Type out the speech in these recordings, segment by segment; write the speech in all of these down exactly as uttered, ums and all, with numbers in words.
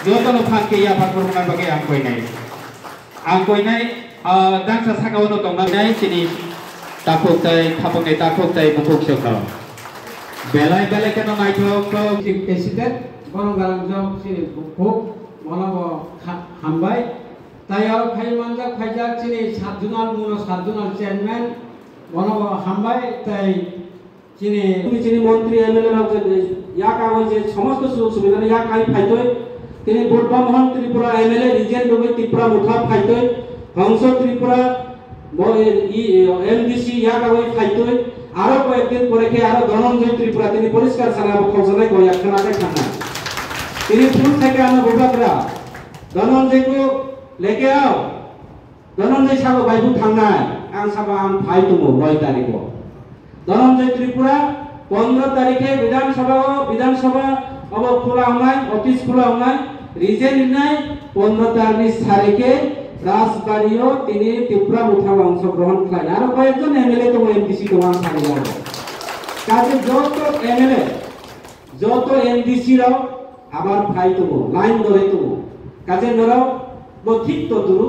Jotono phan khe yapha khoroknai bagwi ang koinai. Ang koinai, ah, daksa saka-o no tongnai chini takhuk tei khapangni takhuk tei bukhuk chwngno. Belai belai kheno naithok kok. Chief President, bono galangjok chini bukhuk, bono bo kha-, hambai. Tai aro khai manjak phaijak chini sub zonal, muno sub zonal chairman, bono bo hambai, tai chini, chini montri M L A rok je yak agoi je somosto sujog subidha yak ai phaitoi, tini Buddha Mohan Tripura M L A region rogoi Tripura motha phaitoi, Hongso Tripura bo, e, i, e, M D C yak agoi phaitoi, aro koyek din pore khe aro Dhananjay Tripura tini poriskar sana bo khokjaknai bo yak khna khe thangnai. Tini phuru theke ano bubagra Dhananjay ko leke ao. Dhananjay sabo bai bo thangnai, ang sabo ang phai tongo noi tarikh o. Dhananjay Tripura pondro tarikhe Bidhan Sabha o, Bidhan Sabha obo khula wngnai, office khula wngnai, resign rinai, pondro tarikh ni sarikhe Rajbari o tini Tripura motha o ongshogrohon khlai. Aro koyekjon M L A tongo, M D C tongo, ang sani abo. Kaje joto M L A, joto M D C rok abar phai tongo, line dore tongo. Kaje norok bo thik to duru,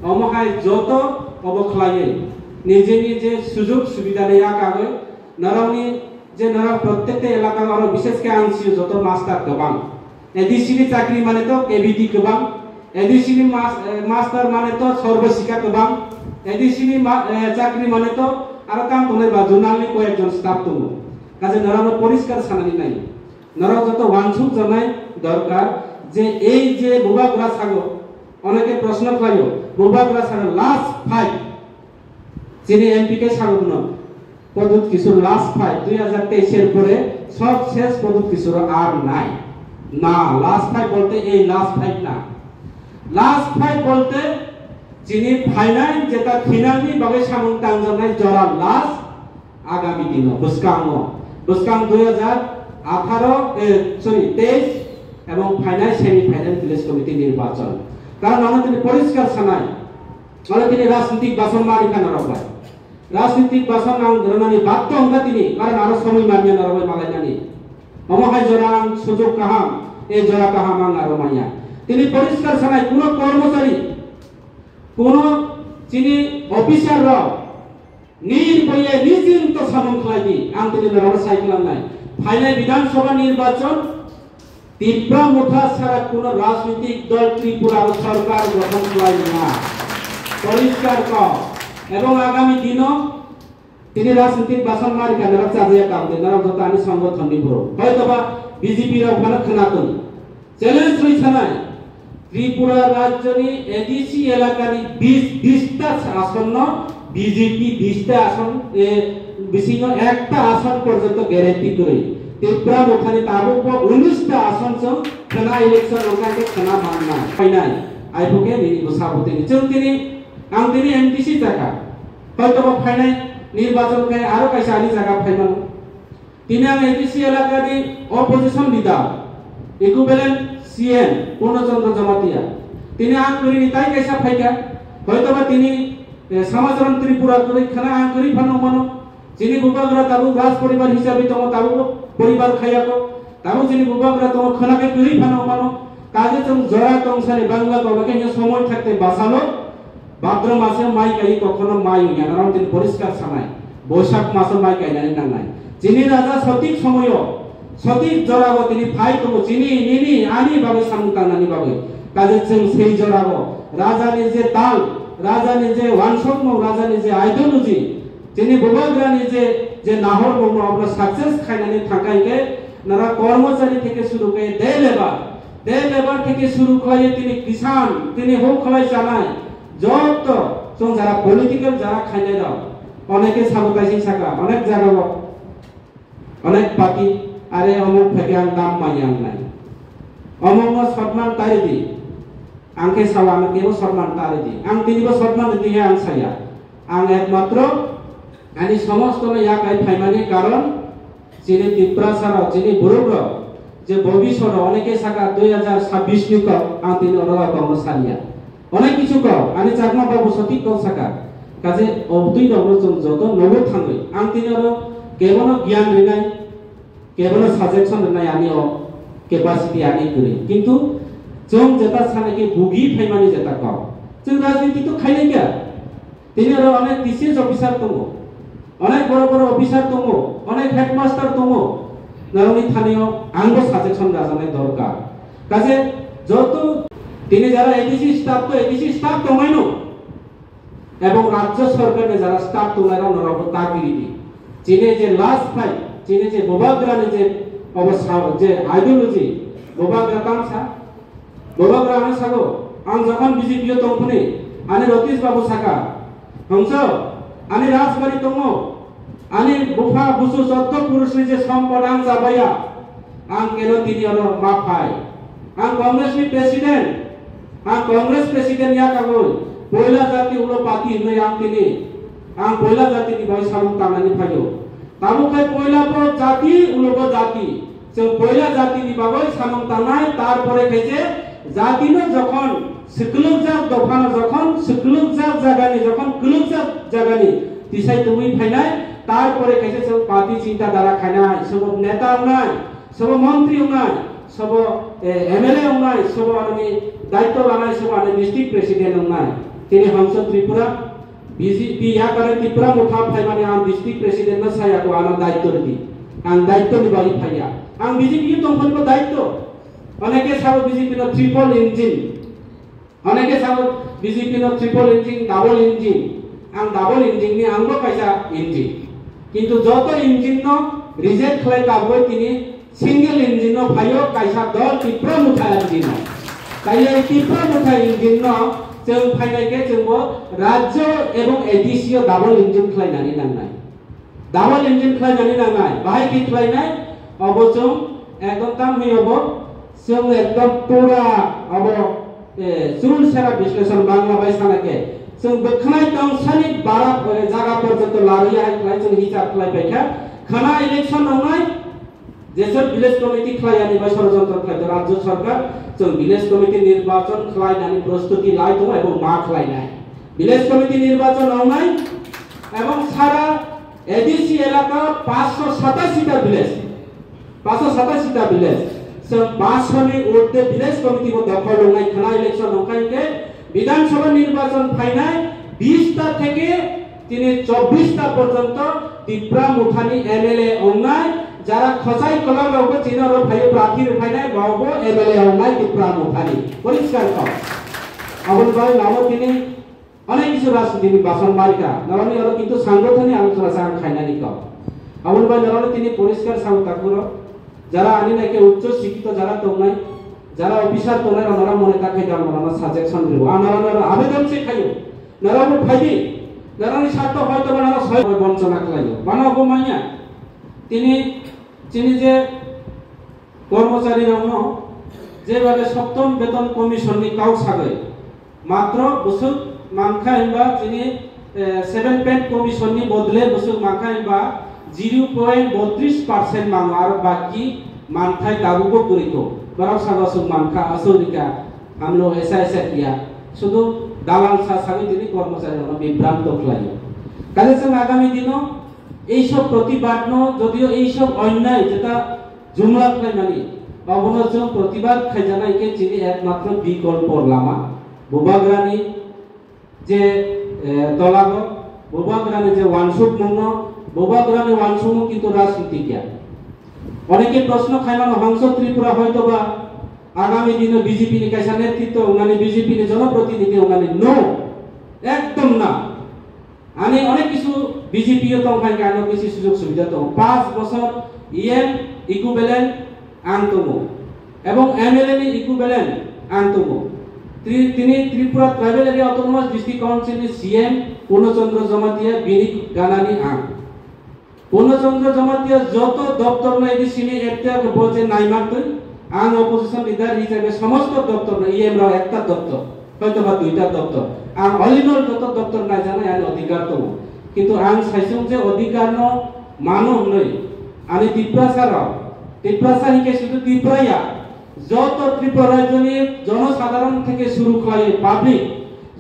omo hai joto obo khlaiwi nijeni je sujog subida ni yak agoi norokni je norok prottekta elaka oro bishesh khe ang sio joto master kwbang. A D C ni chakri mane to K B T kwbang, A D C ni mas-, eh, master mane to Sarva Shiksha kwbang, A D C ni ma-, eh, chakri mane to aro kam tongnai ba zonal ni koyekjon staff tongo. Kaje norokno poriskar sanani nai. Norok joto uansuk janai dorkar je ei je bubagra sago, oneke proshno khlaio, bubagra sago last fight. Chini M P khe sago no, Pradyut Kishore last fight, dui hajar teis er pore sob shesh Pradyut Kishore ar nai. Na, last fight bolte ei last fight na. Last fight bolte chini phainai jeta thinangni bagwi samung tangjaknai jora last. Agami dino, bwskango, bwskang dui hajar atharo, eh, sorry, teis ebong phainai semi final village committee nirbachon. Karon ano tini poriskar sanai, ano tini rajnitik bason mari kha norok bai. Rajnitik bason ang rwnani badhyo wngkha tini, karon aro somoi manya norok bai malainani. Omo hai jora ang sujog kaham, e jora kaham ang aro manya. Tini poriskar sanai, kuno kormochari, kuno chini officer rok, nirboye nijinto samung khlai di, ang tini norok sai khlai nai. Phainai Bidhan Sabha nirbachon, Tipra Motha sara kuno rajnitik dol Tripura o sorkar gothon khlai nai. Poriskar kok. Ebong agami dino tini rajnitik bason mari kha norok chajaya kang de, norok joto ani songgothon ni borok. Hoito ba B J P rok phano khna tong. Challenge rwi sanai, Tripura rajyoni A D C elakani bis, bista asonno B J P bista ason, e, bisingo ekta ason porjonto guarantee kwrwi. Tipra Mothani tabukbo unista ason chwng khwna election wngkha khe khwna manna. Phainai, aiphuke nini bwsa bwtwini. Chwng tini, ang tini M D C chakha. Hoito bo phainai nirbachon khe aro kaisa ani jaga phaimano. Tini ang A D C elakani opposition leader, equivalent C M, Purno Chandra Jamatia. Tini ang kwrwini tai kaisa phaikha, hoitoba tini, eh, Samacharan Tripura kwrwi khwna ang kwrwi phano mano. Chini bubagra tabuk raj poribar hisabe tongo, tabuk poribar khayako. Tabuk chini bubagra tongo khwna khe kwrwi phano mano. Kaje chwng jora tongsani bangla toba khe somoi thakte basalo. Bhadra mase mai kai kokhono mai wngya, norok tini poriskar sanai. Boisak maso mai kainani nangnai. Chini raja sotik somoyo, sotik jorao tini phai tongo, chini, nini, ani bagwi samung tangnani bagwi. Kaje chwng sei jorao rajani je tal, rajani je wansokmung, rajani je ideology, chini bubagrani je, je nahormungno abono success khainani thangkha hinkhe norok kormochari theke suru khe de lebar, de lebar theke suru khlaiwi tini kisan, tini huk khlai chanai, Joto chwng jara political jara khainai rok, oneke sabo kaisa saka, onek jaga o, onek party, are omuk phai ang dam manya wngnai. Omuk no sotman tari di, ang khe sao ano kebo sotman tari di, ang tini bo sotman di he ang saya, ang ekmatro ani somosto no yakai phaimani karon Chini Tiprasa rok, chini borok rok, je bobisot rok, oneke saka dui hajar sabbish ni kok, ang tini oro rok tongo saliya. Onek kichu kok, ani chakma babu sotik kok saka. Kaje obtwi rok no chwng joto nogo thangwi, ang tini oro kebono giyan rinai, kebono suggestion rinai ani o capacity ani kwrwi. Kintu Chwng jeta sanai khe bugi phaimani jeta kok. Chwng rajniti to khainai kya. Tini oro onek T C S officer tongo, onek boro boro officer tongo, onek headmaster tongo. Norokni thanio angbo suggestion rajaknai dorkar. Kaje joto tini jara A D C staff to A D C staff tongnaino. Ebong rajyo sorkarni jara staff tongnairok norokbo ta kiri di. Chini je last fight, chini je Bubagrani je obo sa-, je ideology, Bubagra tamsa, Bubagra ano sago, ang jokhon B J P o tongphuni, ani Ratish babu saka, hongso, ani rajbari tongo, ani bupha busu jotto purusni je sompod ang jabaya, ang keno tini oro ma phai. Ang Congress ni president, ang Congress president ya kagoi, poila jati ulo pati hinwi ang tini, ang poila jati ni bai samung tangnani phaio. Tabuk khai poila bo jati, ulo bo jati. Chwng poila jati ni bagoi samung tangnai, tarpore khaise jati no jokhon swkwlwkjak dopha no jokhon swkwlwkjak jaga ni jokhon kwlwkjak jaga ni tisai tubui phainai, tarpore khaise chwng party chinta dara khainai, sobo neta wngnai, sobo montri wngnai, sobo, eh, M L A wngnai, sobo ani daityo lanai, sobo ani district president wngnai. Tini Hongso Tripura B J P yakare Tripura motha phaimani ang district president no saya ko ano daityo ridi. Ang daityo ni bagwi phaiya. Ang B J P ni tongphani bo daityo. Oneke sabo B J P no triple engine. Oneke sabo B J P no triple engine, double engine. Ang double engine ni ang bo kaisa engine. Kintu joto engine no reject khlai kaboi tini single engine no phaio kaisa dol Tipra Motha engine no. Taile Tipra Motha engine no chwng phainai khe chwng bo rajyo ebong A D C o double engine khlai nani nangnai. Double engine khlai nani nangnai. Bahai khe khlai nai, obo chwng ekdom tam hi obo, chwng ekdom pura obo, eh, chul sera bisleshon Bangla bai sana khe. Chwng bwkhnai tong sani bara, eh, jaga porjonto laruya hai khlai chwng hisab khlai paikha. Khana election wngnai, Jesor village committee khlai ani bai sorojontro khlai to rajyo sarkar, chwng village committee nirbachon khlai nani prostuti lai tongo ebong ma khlai nai. Village committee nirbachon wngnai ebong sara A D C elaka paanch sho satashi ta village, paanch sho satashi ta village, chwng paanch sho ni urde village committee bo dokhol wngnai khna election wngkha hinkhe Bidhan Sabha nirbachon phainai bis ta theke tini chobbish ta porjonto Tipra Mothani M L A wngnai, jara khosai kolom rokbo chini oro phaiwi prarthi rwphainai, rokbo M L A wngnai Tipra Mothani. Poriskar kok. Aboni bagwi lamo tini onek kisu rajniti ni bason marika. Norokni oro kintu sangothani alochona sa ang khainani kok. Aboni bagwi norokno tini poriskar sango takburo. Jara ani naikhe uccho sikito jara tongnai, jara officer tongnai rok norok mone ta khai dam norokno suggestion rwo. Ang norokno oro abedon se khaio. Norokno phaidi, norokni sartho hoito ba norok soi bai bonchona khlaio. Bano obo manya. Tini, chini je kormochari rokno je babe Saptam Beton Commission ni kau sagwi matro bwswk mankha hinba chini, eh, seven pay commission ni bodle bwswk mankha hinba zero point botris percent mango aro baki manthai tabukbo kwrwikho. Borok sago aswk mankha, aswk rikha. Hamlo S I S F ya. Sudu dalal sa sagwi tini kormochari rokno bibranto khlaio. Kaisa chwng agami dino ei sob protibad no, jodio ei sob onnai jeta jumla khlaimani, obono chwng protibad khaijaknai khe chini ekmatro bikolpo lama. Bubagrani je, eh, tolago, Bubagrani je wansukmungno, Bubagrani wansukmung kintu rajnitik ya. Oneke proshno khaimano Hongso Tripura hoito ba agami dino B J P ni kaisa netritwo wngnani, B J P ni jonoprotinidhi wngnani, no, ekdom na. Ani onek kisu B J P o tong khai khe ano bisi sujog subida tongo. Panch bochor E M equivalent ang tongo. Ebong M L A ni equivalent ang tongo. Tri-, tini Tripura Tribal Area Autonomous District Council ni C M Purno Chandra Jamatia bini ganani ang. Purno Chandra Jamatia joto doptor no A D C ni ekta bo je naimak twi, ang opposition leader hisabe somosto doptor no, E M rok ekta doptor, hoito ba duita doptor. Ang all in all joto doptor naijaknai ani odhikar tongo. Kintu ang saisung je odhikar no mano hwnwi ani Tiprasa rok, Tiprasa hinkhe sudu Tripura ya, joto Tripura rajyoni jonosadharon theke suru khlaiwi public,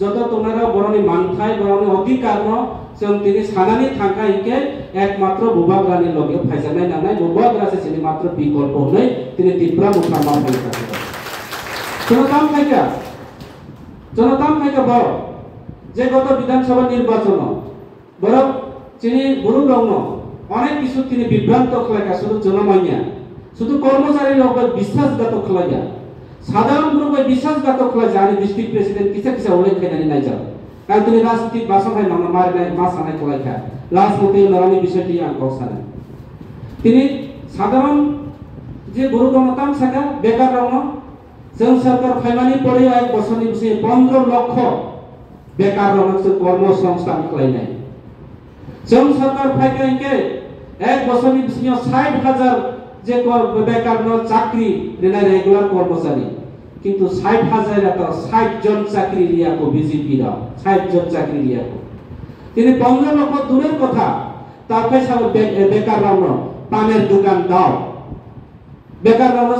joto tongnai rok borokni manthai, borokni odhikar no chwng tini sanani thangkha hinkhe ekmatro Bubagrani loge phaijaknai nangnai, Bubagra se chini matro bikolpo hwnwi tini Tipra Motha ma phai kha. Chwng tam khaikha, chwng tam khaikha borok je goto Bidhan Sabha nirbachon o borok chini borok rokno onek kisu tini bibranto khlaikha, sudu chwng manya, sudu kormochari rok bai biswasghatok khlaikha, sadharon borok bai biswasghatok khlaikha, ani district president kisa kisa ulik khainani naijak. Kaitwi rajnitik basong hai mangno marinai ma sanai kwlai kha. Last motwi norokni bisingtwi ang kok sanai. Tini sadharon je borok rokno tam saka, bekar rokno, chwng sarkar phaimani pore ek bosorni bisingo pondro lokho bekar rokno chwng kormo songsthan khlainai. Chwng sarkar phaikha hinkhe ek bosorni bisingo sait hajar je kor-, bekarno chakri rinai regular kormochari. Kintu sait hajar ya to sait jon chakri riya ko B J P rok, sait jon chakri riya ko. Tini pondro lokho durer kotha, ta khe sabo be-, bekar rokno paner dukan dao. Bekar rokno